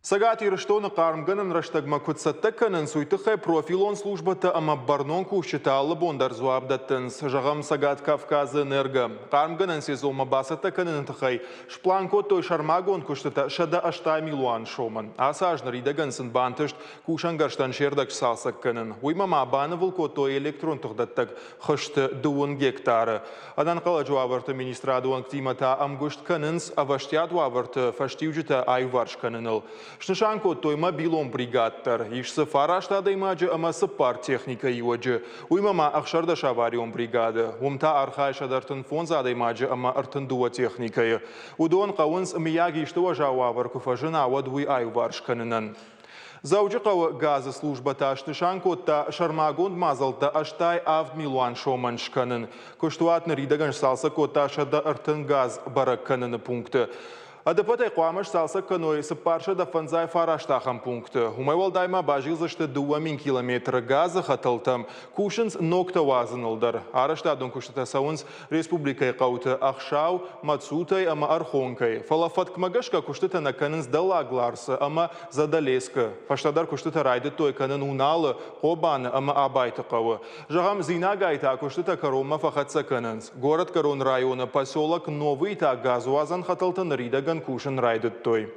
Цӕгат Ирыстоны хъармгӕнӕн рӕстӕгмӕ куыд цӕттӕ кӕнынц, уый тыххӕй профилон службӕтӕ ӕмӕ бӕрнон кусджытӕ алы бон дӕр дзуапп дӕттынц. Зӕгъӕм, Цӕгат Кавказы Энерго. Хъармгӕнӕн сезонмӕ бацӕттӕ кӕныны тыххӕй сплан кодтой сӕрмагонд куыстытӕ 180 милуан сомӕн. Ацы аз ныридӕгӕн сын бантыст кусӕнгӕрзтӕн се рдӕг сцалцӕг кӕнын. Уыимӕ ма банывыл кодтой электрон тыхдӕттӕг хызты дыууын гектары. Ӕнӕнхъӕлӕджы уавӕрты министрады уӕнгтимӕ та ӕмгуыст кӕнынц ӕвӕстиат уавӕрты фӕстиуджытӕ аиуварс кӕныныл. Снысан кодтой мобилон бригад дӕр. Ис дзы фараст адӕймаджы ӕмӕ цыппар техникӕйы иуӕджы. Уыимӕ ма 16 аварион бригады. Уым та архайы 135 адӕймаджы ӕмӕ 32 техникӕйы. Уыдон хъӕуынц, мыййаг исты уӕззау уавӕр куы фӕзына, уӕд уый аиуварс кӕнынӕн. Дзӕуджыхъӕуы газы службӕтӕ снысан кодта сӕрмагонд мадзӕлттӕ 87 милуан сомӕн скӕнын. Куыстуат ныридӕгӕн сцалцӕг кодта 130 газ бӕрӕг кӕныны пункты. Ӕдӕппӕтӕй хъуамӕ сцалцӕг кӕной 459 ахӕм пункты. Уымӕй уӕлдай ма базилдзысты 2000 километры газы хӕтӕлтӕм, кусынц ногтӕ уадзыныл дӕр. Арӕзтадон куыстытӕ цӕуынц республикӕйы хъӕуты Ӕхсӕу, Мацутӕй ӕмӕ Ӕрхонкӕй. Фӕлӕ фӕткмӕ гӕсгӕ куыстытӕ нӕ кӕнынц Дӕллаг Ларсы ӕмӕ Задӕлескы. Фӕстӕдӕр куыстытӕ райдыдтой кӕнын Уналы, Хъобаны ӕмӕ Абайты хъӕуы. Зӕгъӕм, Дзинагайы та куыстытӕ кӕронмӕ фӕхӕццӕ кӕнынц. Горӕтгӕрон районы поселок Новый та газуадзӕн хӕтӕлтӕ ныридӕгӕн кусын райдыдтой.